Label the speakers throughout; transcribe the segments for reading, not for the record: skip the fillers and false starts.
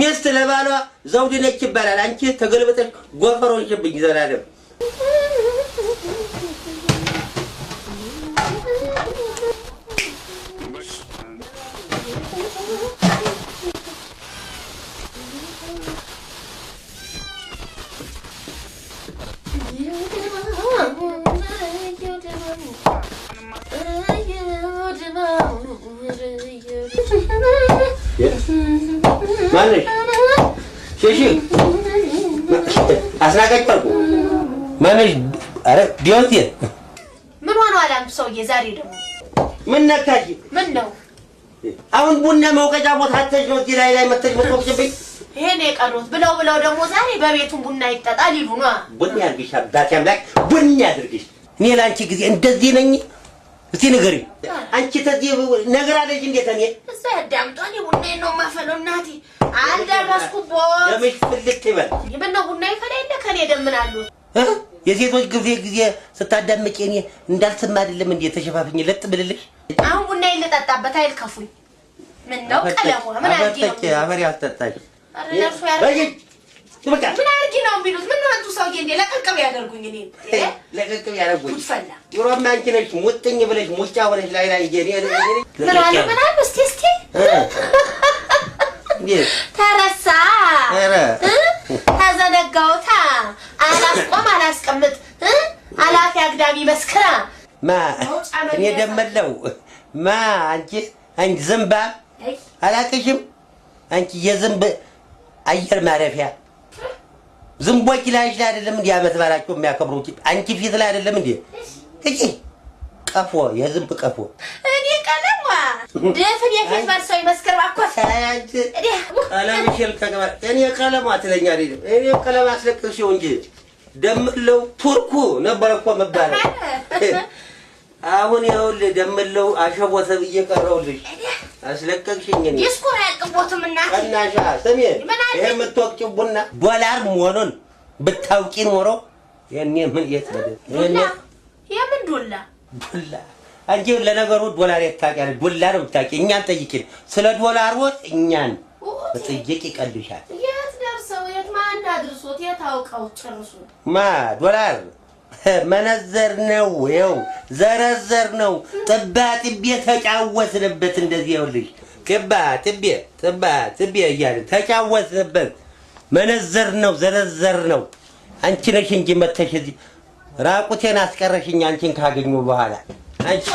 Speaker 1: ሚስት ለባሏ ዘውድ ነች ይባላል። አንቺ ተገልብጠሽ ጎፈር ሆንሽብኝ ዘላለም። ማነሽ? ሸሺ አስናቀች ወርቁ ማነሽ? ኧረ ቢዮንሴ
Speaker 2: ምን ሆነዋል አንቱ ሰውዬ? ዛሬ ደግሞ
Speaker 1: ምን ነካሽ?
Speaker 2: ምን ነው
Speaker 1: አሁን ቡና መውቀጫ ቦታ አተሽ ነው እዚህ ላይ ላይ መተሽ መጥቶብኝ?
Speaker 2: ይሄን የቀሩት ብለው ብለው ደግሞ ዛሬ በቤቱን ቡና ይጠጣል ይሉ ነው።
Speaker 1: ቡና ያድርግሽ አባቴ አምላክ ቡና ያድርግሽ። እኔ ለአንቺ ጊዜ እንደዚህ ነኝ? እስቲ ንገሪኝ። አንቺ ተዚህ ነገር አለሽ እንዴት? እኔ
Speaker 2: እዛ ያዳምጧል። ቡናዬን ነው የማፈለው እናቴ። አልደረስኩቦት።
Speaker 1: ደምሽ ፍልት ይበል።
Speaker 2: ምነው ቡና ይፈላ የለ ከኔ ደም ምን አሉት?
Speaker 1: የሴቶች ጊዜ ጊዜ ስታዳምጪ እኔ እንዳልሰማ አይደለም እንዴ ተሸፋፍኝ ለጥ ብልልሽ?
Speaker 2: አሁን ቡናዬን ልጠጣበት አይልከፉኝ። ምነው ቀለሟ ምን አድርጊ ነው?
Speaker 1: አፈር ያስጠጣሽ።
Speaker 2: ምን አድርጊ ነው የሚሉት? ምነው አንቱ ሰውዬ እንዴ ለቅቅም ያደርጉኝ? እኔን
Speaker 1: ለቅቅም ያደርጉኝ።
Speaker 2: ጉድ ፈላ።
Speaker 1: ድሮማ አንቺ ነሽ ሙጥኝ ብለሽ ሙጫ ሆነሽ ላይ ላይ እኔ
Speaker 2: ምን አሉ ምን አሉ? እስቲ እስቲ ተረሳ ተዘነጋውታ አላስቆም አላስቀምጥ አላፊ አግዳሚ መስክራ
Speaker 1: ማ እኔ ደመለው ማ አንቺ አንቺ ዝንባ አላቅሽም። አንቺ የዝንብ አየር ማረፊያ ዝንቦች ላይሽ ላይ አይደለም እንዴ አመት በዓላቸው የሚያከብሩት? አንቺ ፊት ላይ አይደለም እንዴ? እጂ ቀፎ የዝንብ ቀፎ
Speaker 2: እኔ ቀለሟ ድፍን የፊት መልሰው ይመስክር እባክዎት።
Speaker 1: አንቺ ቀለምሽን ከቀባ እኔ ቀለሟ ትለኛለች። እኔ ቀለም አስለቅሽው እንጂ ደምለው ቱርኩ ነበር እኮ መባለው። አሁን ይኸውልህ ደምለው አሸቦ ተብዬ ቀረሁልሽ። አስለቀቅሽኝ። እኔ
Speaker 2: ዲስኩር አያልቅቦትም እናቴ።
Speaker 1: ቀናሻ ስሚ፣ ይሄ የምትወቅጪው ቡና ዶላር መሆኑን ብታውቂ ኖሮ የኔ ምን የት
Speaker 2: ዱላ የምን ዱላ
Speaker 1: ዱላ? አንቺ ለነገሩ ዶላር የት ታውቂያለሽ? ዱላ ነው የምታውቂ። እኛን ጠይቂን ስለ ዶላር ወጥ እኛን መጠየቅ ይቀልሻል።
Speaker 2: የት ደርሰው የት ማን አድርሶት የት አውቀው ጨርሱ።
Speaker 1: ማ ዶላር መነዘር ነው። ይኸው ዘረዘር ነው። ጥባ ጥቤ ተጫወትንበት። እንደዚህ ይኸውልሽ ጥባ ጥቤ ጥባ ጥቤ እያልን ተጫወትንበት። መነዘር ነው፣ ዘረዘር ነው። አንቺ ነሽ እንጂ መተሽ እዚህ ራቁቴን አስቀረሽኝ። አንቺን ካገኙ በኋላ አንቺ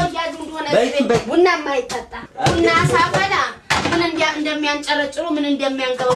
Speaker 2: ቡና የማይጠጣ ቡና ሳፈላ ምን እንደሚያንጨረጭሩ ምን እንደሚያንገበ